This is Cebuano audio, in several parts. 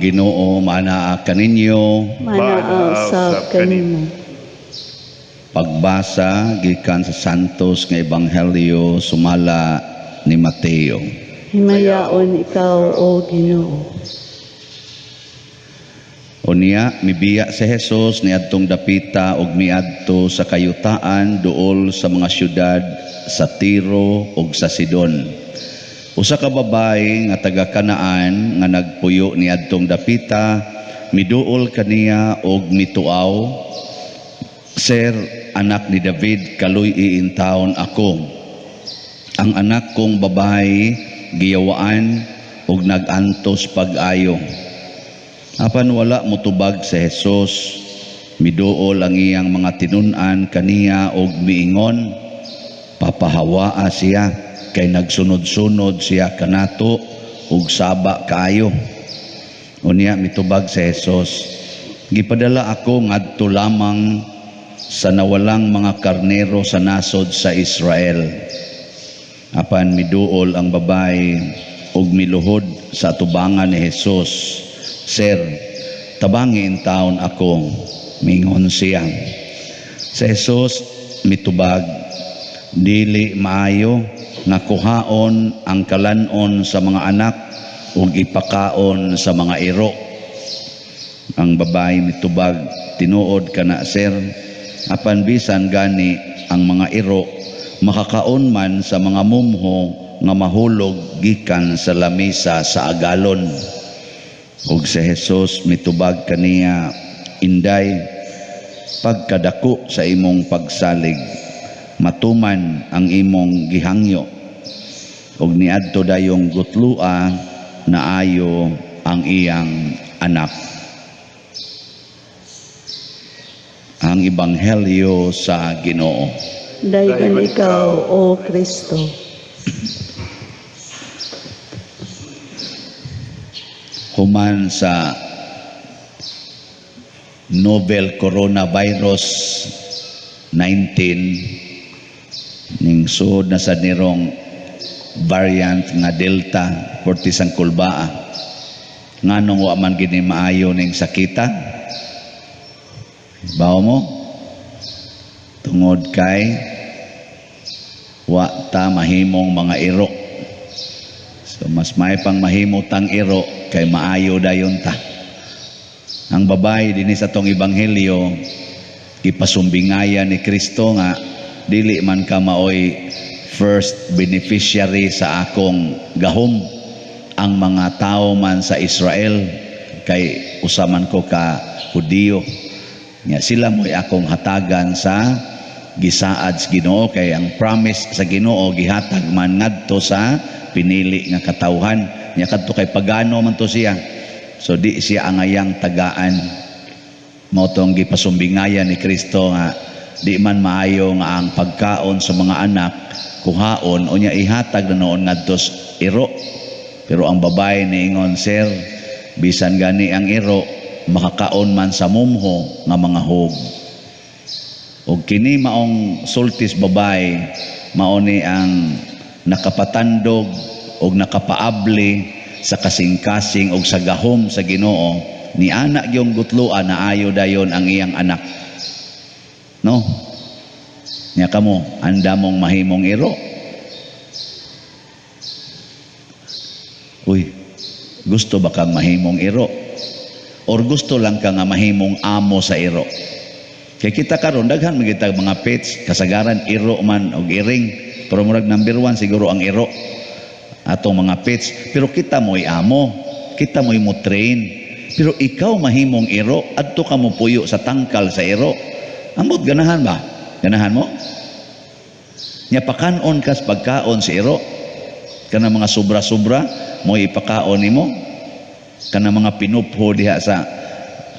Ang Ginoo maanaa kaninyo. Manaa usab kanimo. Pagbasa gikan sa Santos nga Ebanghelyo sumala ni Mateo. Himayaon ikaw, O Ginoo. Unya mibiya si Jesus niadtong dapita ug miadto sa kayutaan duol sa mga syudad sa Tiro ug sa Sidon. Usa ka babayi nga taga Kanaan nga nagpuyo niadtong dapita miduol kaniya og mituaw, "Sir, anak ni David, kaluy-i intawon ako. Ang anak kong babayi giyawaan ug nag-antos pag-ayo." Apan wala motubag si Jesus. Miduol ang iyang mga tinun-an kaniya og miingon, "Papahawaa siya kay nagsunod-sunod siya kanato ug saba kaayo." Unya mitubag si Jesus, "Gipadala ako ngadto lamang sa nawalang mga karnero sa nasod sa Israel." Apan miduol ang babayi ug miluhod sa atubangan ni Jesus. "Sir, tabangi intawon ako," mingon siya. Si Jesus mitubag, "Dili maayo nga kuhaon ang kalanon sa mga anak ug ipakaon sa mga iro." Ang babayi mitubag, "Tinuod kana, sir, apan bisan gani ang mga iro makakaon man sa mga mumho nga mahulog gikan sa lamisa sa agalon." Ug si Jesus mitubag kaniya, "Inday, pagkadako sa imong pagsalig, matuman ang imong gihangyo." Ug niadto dayong gutlua naayo ang iyang anak. Ang Ebanghelyo sa Ginoo. Daygon ikaw, O Kristo. Human sa novel coronavirus 19 ning suod na sa nirong variant nga Delta porti sang kulbaa, nganong wa man gini maayo ning sakita? Bawo mo, tungod kay wa ta mahimong mga iro. So mas may pang mahimo tang iro kay maayo dayon ta. Ang babae dinhi sa tong ebanghelyo, gipasumbingayan ni Kristo nga dili man ka maoy first beneficiary sa akong gahom, ang mga tao man sa Israel kay usa man ko ka Hudiyo. Nya sila mo'y akong hatagan sa gisaad sa Ginoo kay ang promise sa Ginoo gihatag man ngadto sa pinili nga katawhan. Nya kadto kay pagano man to siya. So di siya angayang tagaan. Mao tong gipasumbingayan ni Kristo nga di man maayo nga ang pagkaon sa mga anak kuhaon unya ihatag na noon ngadto sa iro. Pero ang babae niingon, "Sir, bisan gani ang iro makakaon man sa mumho nga mga hog." Og kini maong sultis babae, mao ni ang nakapatandog og nakapaabli sa kasing-kasing og sa gahom sa Ginoo. Ni anak yung gutloa na ayo dayon ang iyang anak. No? Nya kamo, anda mong mahimong iro. Uy, gusto ba kang mahimong iro? Or gusto lang ka nga mahimong amo sa iro? Kay kita karon daghan man kita mga pets, kasagaran iro man og iring, pero murag number 1 siguro ang iro atong mga pets. Pero kita mo'y amo, kita mo'y mo train. Pero ikaw mahimong iro, adto ka mo puyo sa tangkal sa iro. Ambot ganahan ba? Ganahan mo? Nya pakanon kas pagkaon sa iro. Kana mga sobra-sobra mo'y ipakaon nimo. Kana mga pinupho diha sa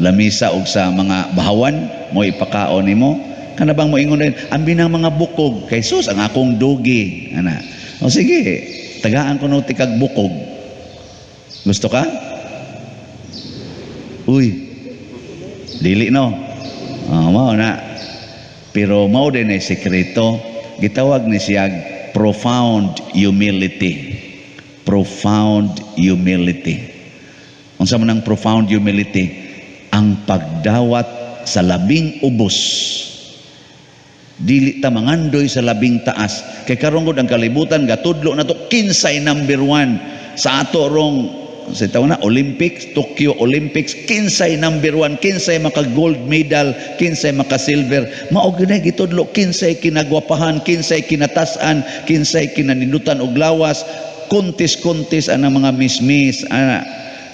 lamisa og sa mga bahawan mo'y ipakaon nimo. Kana bang moingon rin, ambi ng mga bukog kay sus ang akong dugi ana. O sige, tagaan ko no tikag bukog. Gusto ka? Uy, dili no. Oh, mao na. Pero mao din ay sekreto, gitawag ni siya profound humility. Profound humility. Unsa man ang profound humility? Ang pagdawat sa labing ubos. Dili ta mangandoy sa labing taas. Kay karon gud ang kalibutan gatudlo na to kinsay number one sa ato rong sa tawag na Olympics, Tokyo Olympics, kinsay number one, kinsay maka gold medal, kinsay maka silver. Mao gyud gitudlo kinsay kinagwapahan, kinsay kinatasan, kinsay kinanindutan og lawas, contest-contest ana mga mismis, ana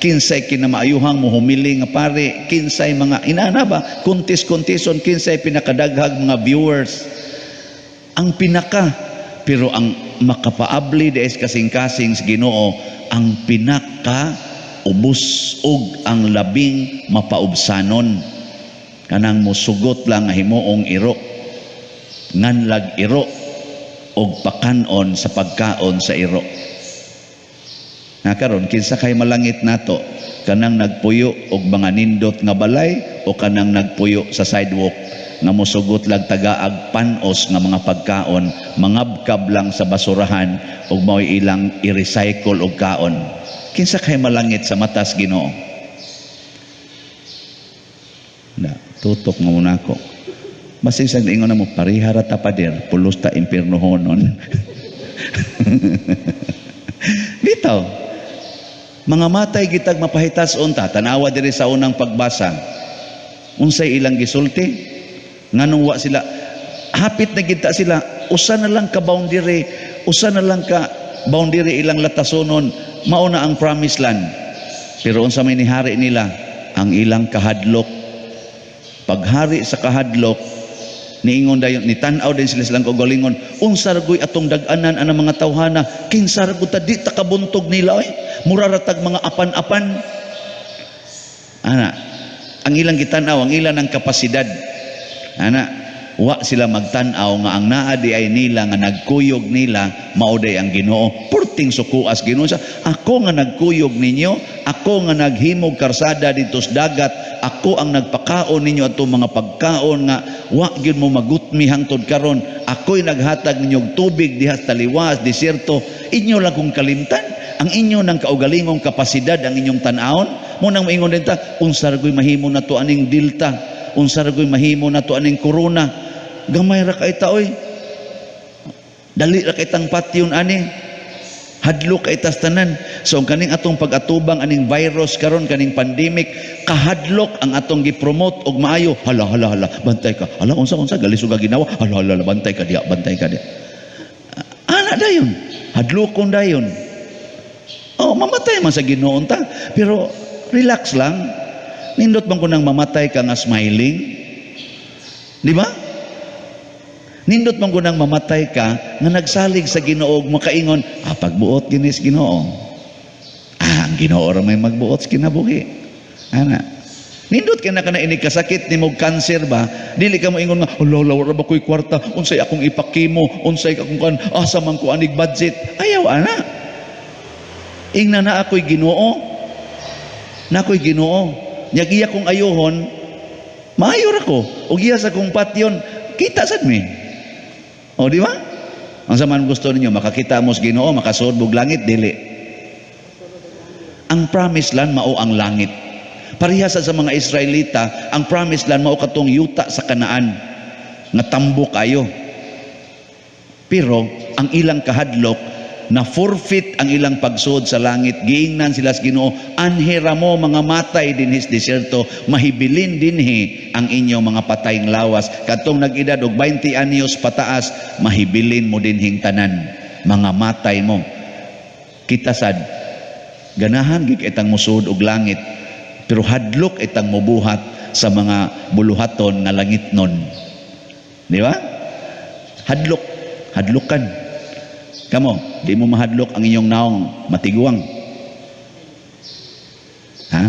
kinsay kinamaayuhang muhumili nga pare, kinsay mga inana ba, contest-conteston, kinsay pinakadaghag mga viewers. Ang pinaka, pero ang makapaabli di sa kasing-kasing sa Ginoo ang pinaka ubos ug ang labing mapaubsanon, kanang musugot lang nga himuong iro, nganlag iro og pakanon sa pagkaon sa iro. Nga karon, kinsa kay malangit nato, kanang nagpuyo og mga nindot nga balay o kanang nagpuyo sa sidewalk nga mosugot lang tagaag panos nga mga pagkaon, mangabkab lang sa basurahan ug mao'y ilang i-recycle og kaon? Kinsa kay malangit sa matas Ginoo? Na tutok nga muna ako. Basin sa ingon na mo, pareha ra ta, pader, pulos ta impiernohonon. Bitaw. Mga matay gitag mapahitas unta, tanawa diri sa unang pagbasa. Unsay ilang gisulti? Nganong wa sila hapit na gid ta sila, usa na lang ka boundary, usa na lang ka boundary ilang latasonon, mao na ang promised land. Pero unsa may nihari nila? Ang ilang kahadlok. Paghari sa kahadlok, niingon dayon, nitan-aw din sila silang kaugalingon, unsa ra goy atong dag-anan anang mga tawhana, kinsa ra gud ta, di ta kabuntog nila oy, mura ra tag mga apan-apan. Ana, ang ilang gitan-aw, ang ilang ang kapasidad. Ana, wa sila magtan-aw nga ang naa di ay nila nga nagkuyog nila mao day ang Ginoo. Purting sukuas Ginoo sa ako nga nagkuyog ninyo, ako nga naghimog karsada didto sa dagat, ako ang nagpakaon ninyo atong mga pagkaon nga wa gyud mo magutmi hangtod karon. Ako'y naghatag ninyo og tubig diha sa taliwas, disyerto. Inyo lang kong kalimtan ang inyo ng kaugalingong kapasidad ang inyong tan-awon. Mo nang moingon din ta, unsa ra goy mahimo nato aning Delta, unsa ra goy mahimo nato aning corona, gamay ra kay ta oy, dali ra kay tang patyon ani, hadlok kay tas tanan. So ang kaning atong pag-atubang aning virus karon, kaning pandemic, kahadlok ang atong gi-promote og maayo. Hala, hala, hala, bantay ka, hala, unsa unsa galisod ka ginawa, hala, hala, hala, bantay ka diha, bantay ka diha. Ana dayon, hadlokon dayon. Oh, mamatay man sa Ginoo ta, pero relax lang. Nindot man kunang mamatay ka nga smiling, di ba? Nindot man kunang mamatay ka nga nagsalig sa Ginoo ug makaingon, ah, pagbuot ginis Ginoo. Ah, ang Ginoo ra may magbuot sa kinabuhi. Ana. Nindot ka na kana inig kasakit nimo, cancer ba? Dili ka mo ingon nga, "Hala, hala, wala ba ko'y kwarta? Unsay akong ipakimo? Unsay akong kan? Asa man ko anig budget?" Ayaw ana. Ingna na ako'y Ginoo. Na ako'y Ginoo. Nya iya kong ayuhon, maayo ra ko. Ug iya sa kong patyon, kita sad mi. O, di ba? Ang man gusto ninyo, makakita mo sa Ginoo, makasuod og langit, dili. Ang promised land mao ang langit. Pareha sa mga Israelita, ang promised land mao katong yuta sa Kanaan nga tambo kayo. Pero ang ilang kahadlok, na forfeit ang ilang pagsuod sa langit. Giingnan sila sa Ginoo, "Anhira mo mga matay dinhi sa disyerto, mahibilin dinhi ang inyong mga patayng lawas." Kadtong nag-edad og 20 anyos pataas, mahibilin mo dinhing tanan, mga matay mo. Kita sad ganahan gid itang musuod og langit, pero hadlok itang mubuhat sa mga buluhaton nga langit nun, di ba? Hadlok, hadlokan. Kamo, di mo mahadlok ang inyong naong matiguang? Ha?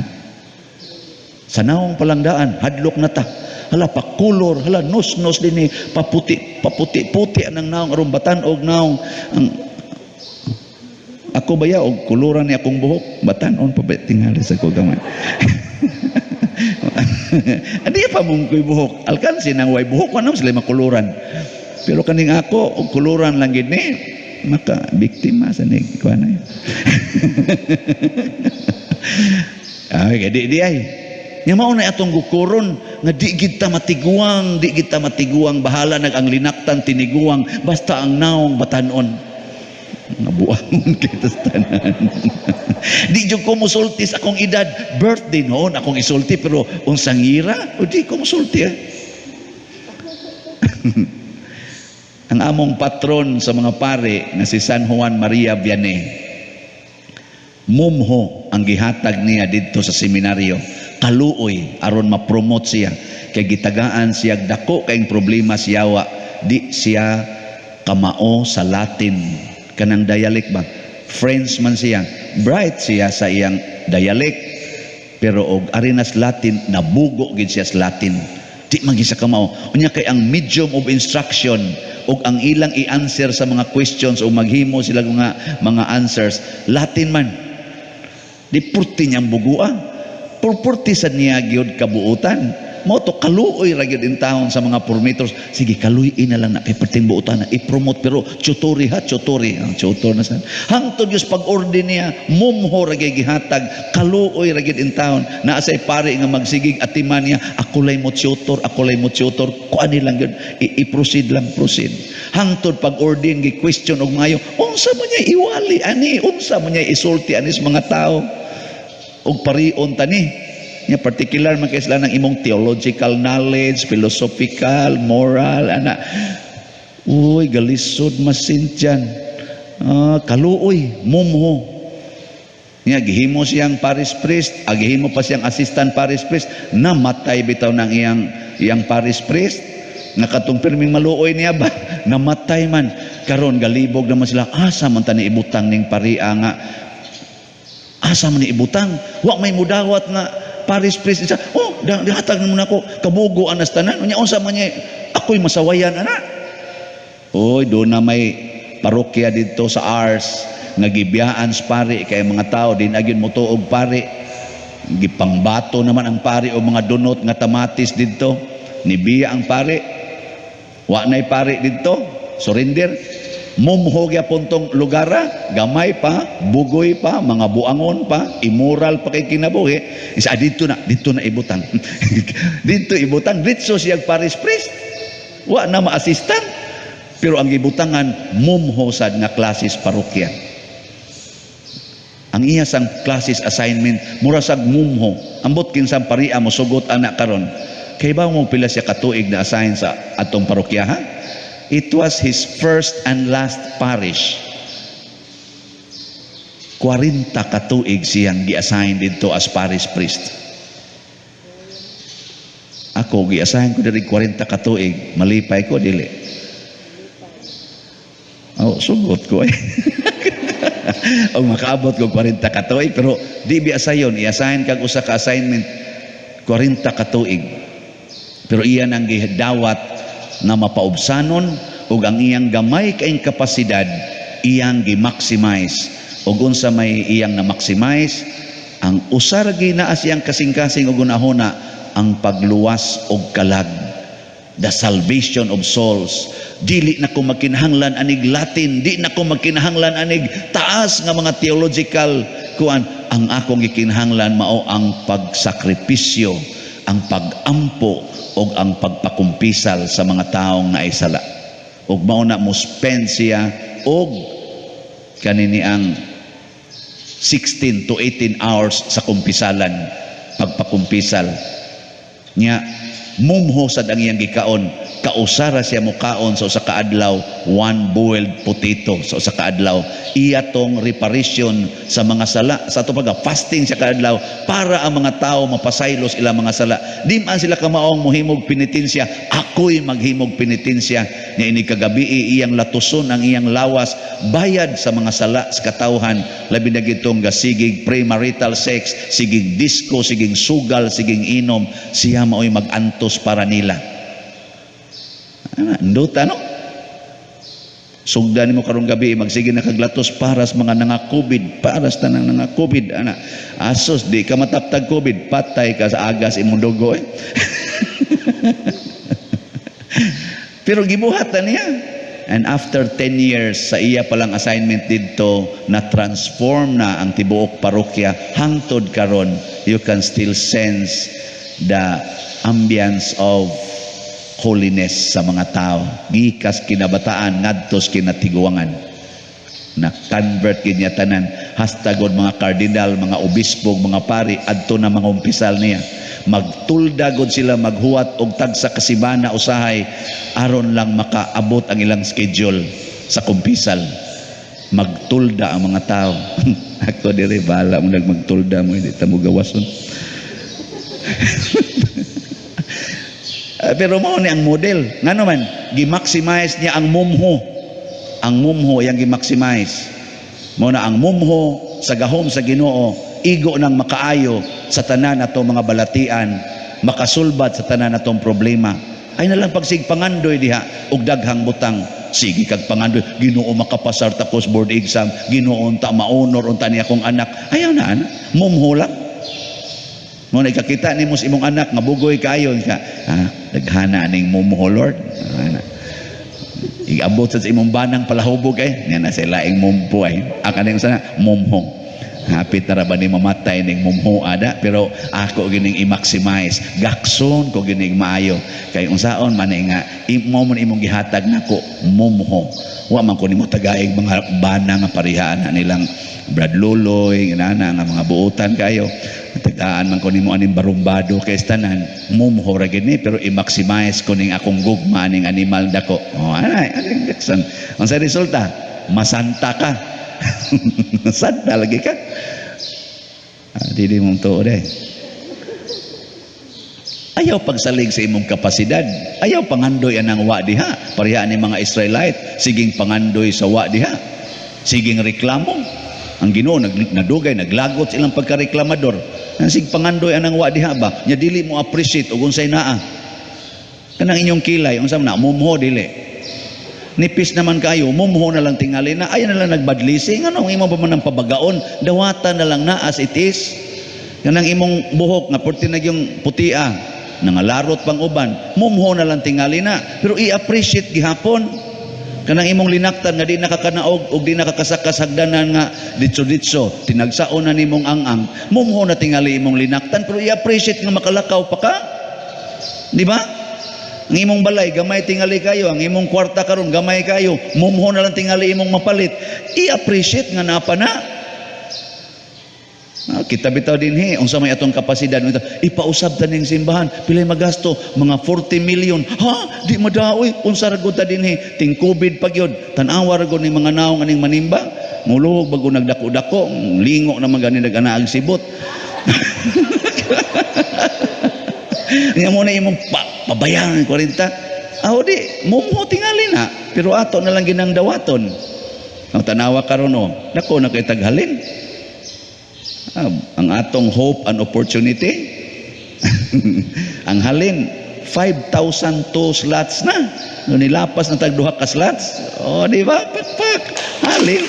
Sa naong palangdaan, hadlok na ta. Hala, pakulor, hala, nos-nos din eh, paputi, paputi-puti ang naong, aron batan-og naong. Ang, ako ba ya, og kuluran ni akong buhok, batan-on pa ba, tingali sa ko gamay. Hindi pa mong ko'y buhok. Alkansi nang way buhok, wala sila makuluran. Pero kaning ako, og kuluran lang gid ni, maka biktima sa nig kuan na. Ay, di di ay. Nya mao na atong gukuron nga di gid ta matiguang, di gid ta matiguang, bahala nag ang linaktan tiniguang, basta ang naong batanon. Nabuangon kita sa tanan. Di jud ko musulti sa akong edad. Birthday noon akong isulti, pero unsang ira, o di ko musulti eh. Ang among patron sa mga pare nga si San Juan Maria Vianney, mumho ang gihatag niya didto sa seminaryo, kaluoy aron ma-promote siya, kay gitagaan siya dako kayong problema siyawa, di siya kamao sa Latin, kanang dialect ba. French man siya, bright siya sa iyang dialect, pero og arinas Latin, nabugo gid siya sa Latin, di man gid siya kamao. Unya kay ang medium of instruction og ang ilang i-answer sa mga questions o maghimo sila mga answers, Latin man. Di purti niyang bugua. Purpurti sa niya gyud kabuutan. Mao to kaluoy ra gyud in taon sa mga formators. Sige, kaluoy na lang na kay perting buutan na i-promote, pero tutori ha, tutori. Ang tutor na sa. Hangtod gyud pag-order niya, mumho ra gyud gihatag, kaluoy ra gyud in taon. Naa say pare nga magsigig atiman niya, "Ako lay mo tutor, ako lay mo tutor." Kuan lang gyud, i-proceed lang, proceed. Hangtod pag-order, gi-question og maayo, unsa mo niya iwali ani, unsa mo niya isulti ani sa mga tao? Og parion tani nya, particular man kay sila ng imong theological knowledge, philosophical, moral, ana. Uy, galisod masintyan. Ah, kaluoy, mumho niya gihimo siyang parish priest, gihimo pa siyang assistant parish priest. Namatay bitaw ng iyang iyang parish priest nga katong pirming maluoy niya ba, namatay man. Karon galibog naman sila, asa man ta ni ibutang ning paria nga, asa man ni ibutang, wa may mudawat nga parish priest. Isa, oh, hatag naman ako, kabugo anas tanan. Unya unsa man niya, ako'y masawayan ana. Oy, doon na may parokya dito sa Ars nga gibiyaan sa pari kay mga tao din agyon mo tuog pari. Gipangbato naman ang pari o mga dunot nga tamatis didto. Nibiya ang pari. Wa nay pari didto. Surrender. Mumho gyapon tong lugara, gamay pa, bugoy pa, mga buangon pa, immoral pa kay kinabuhi. Isa, ah, dito na ibutang. Dito ibutang, diretso siya parish priest. Wa na ma-assistant. Pero ang gibutangan, mumho sad nga klasis parokya. Ang iya sang classes assignment, mura sag mumho. Ambot kinsang paria mo sugot anak karon. Kay ba mo pila siya katuig na assign sa atong parokya, ha? It was his first and last parish. 40 katuig siyang gi-assign didto as parish priest. Ako, gi-assign ko diri 40 katuig, malipay ko, dili? Oh, sugot ko eh. O makaabot ko 40 katuig, pero di biya sayon, i-assign kag usa ka assignment 40 katuig. Pero iyan ang gidawat nga mapaubsanon ug ang iyang gamay kaing kapasidad iyang gi-maximize. Ug unsa may iyang na-maximize? Ang usa ra naa siyang kasing-kasing ug hunahuna, ang pagluwas og kalag, the salvation of souls. Dili na ko magkinahanglan anig Latin, di na ko magkinahanglan anig taas nga mga theological kuan. Ang akong gikinahanglan mao ang pagsakripisyo, ang pagampo og ang pagpakumpisal sa mga taong naisala. Ug mao na mo spend siya og kanini ang 16 to 18 hours sa kumpisalan, pagpakumpisal nya. Mumho sad ang iyang gikaon. Kausara siya mukaon sa usa ka adlaw, one boiled potato sa usa ka adlaw. Iya tong reparation sa mga sala sa ato, pag fasting siya kaadlaw para ang mga tao mapasaylos ilang mga sala. Di man sila kamaong mohimog penitensya, ako'y maghimog penitensya nya. Ini kagabi iyang latuson ang iyang lawas bayad sa mga sala sa katawhan, labi na gitong gasigig premarital sex, sigig disco, sigig sugal, sigig inom. Siya mao'y magantos para nila. Ana, nduta, no? Sugdan nimo karong gabi, magsige na kaglatos para sa mga nanga-COVID, para sa tanang nanga-COVID, ana. Asos, di ka mataptag COVID, patay ka sa agas imong dugo eh. Pero gibuhat na niya. And after 10 years sa iya palang assignment didto, na transform na ang tibuok parokya. Hangtod karon, you can still sense the ambience of holiness sa mga tao. Gikas kinabataan ngadtos kinatiguangan. Na convert gid niya tanan, hasta god mga kardinal, mga obispo, mga pari adto na mga umpisal niya. Magtulda god sila, maghuwat og tagsa ka semana usahay aron lang makaabot ang ilang schedule sa kumpisal. Magtulda ang mga tao. Ako diri, bahala mo nagmagtulda mo, hindi ta mo gawason. Pero mao ni ang model. Ngano man gi-maximize niya ang mumho. Ang mumho yang gi-maximize. Mao na ang mumho sa gahom sa Ginoo, igo nang makaayo sa tanan nato mga balatian, makasulbad sa tanan natong problema. Ay na lang pagsig pangandoy diha og daghang butang. Sige kag pangandoy, "Ginoo, makapasar ta ko board exam. Ginoo, unta ma-honor unta ni akong anak." Ayaw na ana. Mumho lang. Mo na ikakita nimo sa imong anak nga bugoy kayo ka, "Ah, daghana ning mumho, Lord." Ana. Iabot sa imong banang palahubog ay, niya na sila ing mumpo ay. Aka ning sana mumho. Hapit na ra ba ni mamatay ning mumho ada, pero ako gining i-maximize. Gakson ko gining maayo. Kay unsaon man nga imo man imong gihatag nako mumho. Wa man ko nimo tagaig mga bana nga parihaan na nilang Brad Luloy, inana nga mga buotan kayo. Tagaan man ko nimo aning barumbado kay tanan mumho ra gid ni, pero i-maximize ko ning akong gugma ning animal dako. Oh, anay, aning Jackson. Ang sa resulta, masanta ka. Santa lagi ka. Ah, dili mong tuo day. Ayaw pagsalig sa imong kapasidad. Ayaw pangandoy anang wa diha. Pareha ni mga Israelite, siging pangandoy sa wa diha. Siging reklamo. Ang Ginoo nadugay naglagot sa ilang pagkareklamador. Ang sig pangandoy anang wa diha ba? Nya dili mo appreciate og unsay naa. Kanang inyong kilay, unsa man na mumho dili. Nipis naman kayo, mumho na lang tingali na, ayaw na lang nagbadlisi. Ngano imo pa man ang pabagaon, dawatan na lang na as it is. Kanang imong buhok nga porti na yung putia, nangalarot pang uban, mumho na lang tingali na. Pero i-appreciate gihapon. Kanang imong linaktan nga di nakakanaog og di nakakasakas hagdanan nga ditso-ditso, tinagsaon na nimong ang-ang, mumho na tingali imong linaktan, pero i-appreciate nga makalakaw pa ka. Di ba? Ang imong balay, gamay tingali kayo. Ang imong kwarta karon gamay kayo. Mumho na lang tingali imong mapalit. I-appreciate nga napa na. Ah, kita bitaw dinhi, unsa may atong kapasidad, ipausab ta ning simbahan, pilay magasto? Mga 40 million. Ha, di madaoy, unsa ra gud ta dinhi? Ting COVID pa gyud. Tan-awa ra gud ning mga naong aning manimba. Muluhog bago nagdako-dako, lingo naman gani nag-anaag sibot. Nga mo na imong pabayaran 40. Aw di, mumho tingali na, pero ato na lang ginang dawaton. Ang tanawa karon oh, dako na kay taghalin. Ah, ang atong hope and opportunity. Ang halin 5,002 slots na. No nilapas na tag duha ka slots. Oh, di ba? Pakpak. Halin.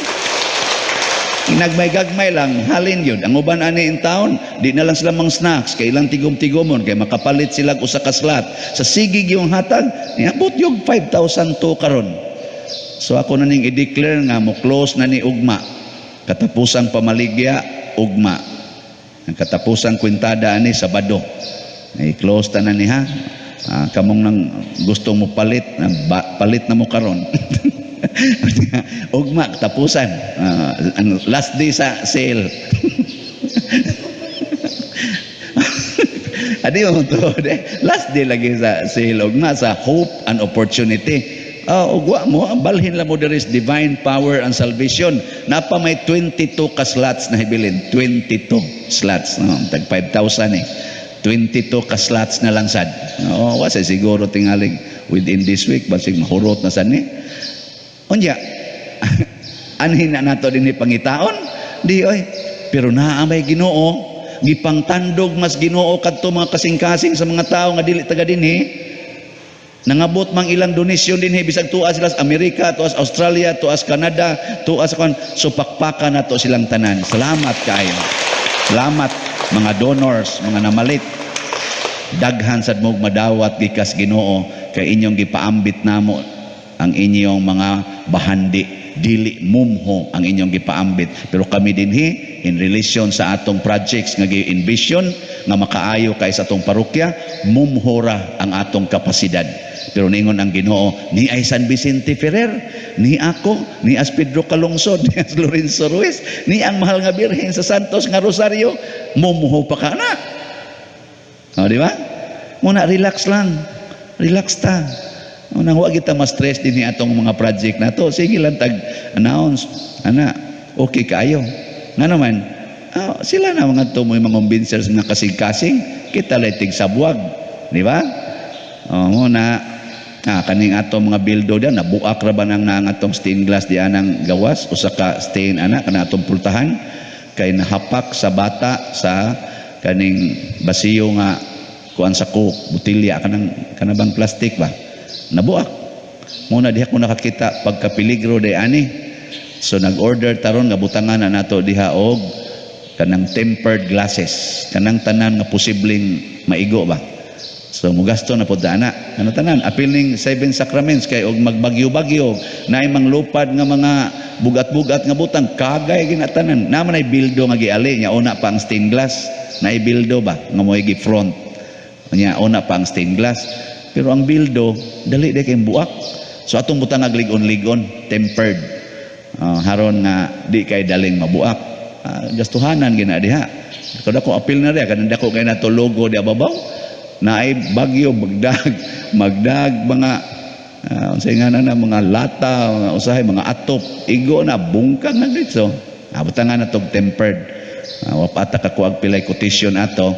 Inagmay-gagmay lang, halin yun. Ang uban ani in town, di na lang sila mang snacks, kay ilang tigom-tigomon, kay makapalit sila usa ka slot. Sa sigig yung hatag, niabot yung 5,002 karon. So ako na ning i-declare nga mo close na ni ugma. Katapusang pamaligya, ugma. Ang katapusang kwintada ani Sabado. I-close ta na ni ha. Ah, kamong nang gusto mo palit, na ba, palit na mo karon. Ugma katapusan. Ah, ang last day sa sale. Adi mo to, de. Last day lagi sa sale ugma sa hope and opportunity. Ugwa mo, balhin lang mo there is divine power and salvation. Napa may 22 ka slots na hibilin. 22 slots. No? Tag 5,000 eh. 22 ka slots na lang sad. No, wa sa siguro tingalig within this week basig mahurot na sad ni. Unya, anhin na nato dinhi pangitaon? Di oy. Pero naa may Ginoo, gipangtandog mas Ginoo kadto mga kasing-kasing sa mga tao nga dili taga dinhi. Nangabot mang ilang donasyon dinhi bisag tuas sila sa Amerika, tuas Australia, tuas Canada, tuas kon, so pakpakan nato silang tanan. Salamat kaayo. Salamat mga donors, mga namalit. Daghan sad mo madawat gikas Ginoo kay inyong gipaambit namo Ang inyong mga bahandi, dili mumho ang inyong gipaambit. Pero kami dinhi, in relation sa atong projects nga gi-envision nga makaayo kay sa atong parokya, mumho ra ang atong kapasidad. Pero ningon ang Ginoo, ni ay San Vicente Ferrer, ni ako, ni as Pedro Calungsod, ni as Lorenzo Ruiz, ni ang mahal nga Birhen sa Santos nga Rosario, mumho pa ka na. O, di ba? Muna relax lang. Relax ta. Unang wa kita ma-stress din ni atong mga project na to. Sige lang tag announce. Ana, okay kaayo. Nga naman, sila na mga to mo mga convincers, mga kasing-kasing, kita lay tig sabwag. Di ba? Oh, muna kaning ato mga bildo diyan, nabuak ra ba nang ang atong stained glass di anang gawas, usa ka stain ana kana atong pultahan, kay nahapak sa bata sa kaning basiyo nga kuan sa Coke, botelya, kanang kanabang plastic ba, nabuak. Muna diha ko nakakita pagkapeligro day ani. So nag-order taron nga butangan na nato diha og kanang tempered glasses, kanang tanan nga posibleng maigo ba. So mugasto na pod ana. Ano tanan apil ning seven sacraments, kay og magbagyo-bagyo, naay manglupad nga mga bugat-bugat nga butang, kagay ginatanan. Naman ay bildo nga giali nya, una pa ang stained glass, naay bildo ba nga mo'y gi front nya, una pa ang stained glass. Pero ang bildo dali di kay buak. So atong butang lig-on-ligon, tempered. Haron nga di kay daling mabuak. Gastuhanan gina diha. Kada ko apil na diha, kanang dako kay nato logo di ababaw, naay bagyo, magdag magdag mga unsay nga na mga lata, mga usahay mga atop, igo na, bungkag na dito. Butangan na tog tempered. Wa pa ata kakuag pilay quotation ato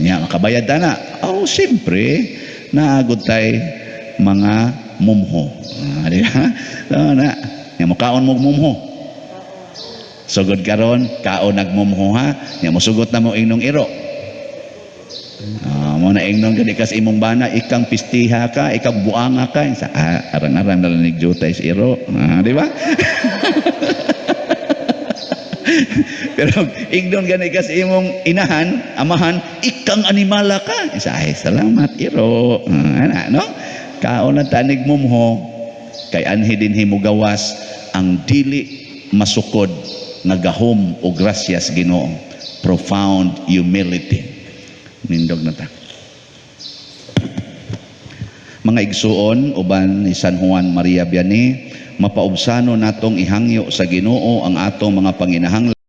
nya, makabayad ta na. Oh, siyempre naagod tay mga mumho. Di ba? So, na nya mukaon mo mumho. Sugod karon, kaon nagmumho ha. Nya mosugot na mo ingnong iro. Mo na ingnon gani kas imong bana, ikang pistiha ka, ikang buanga ka, sa arang-arang na lang jutay sa iro. Di ba? Pero ingnon gani kas imong inahan, amahan, ikang animala ka. Isa, ay salamat iro. Ana, no? Kaon na tanig mumho kay anhi dinhi mogawas ang dili masukod nga gahom o grasya sa Ginoo. Profound humility. Nindog na ta. Mga igsuon, uban ni San Juan Maria Vianney, mapaubsano natong ihangyo sa Ginoo ang atong mga panginahanglan.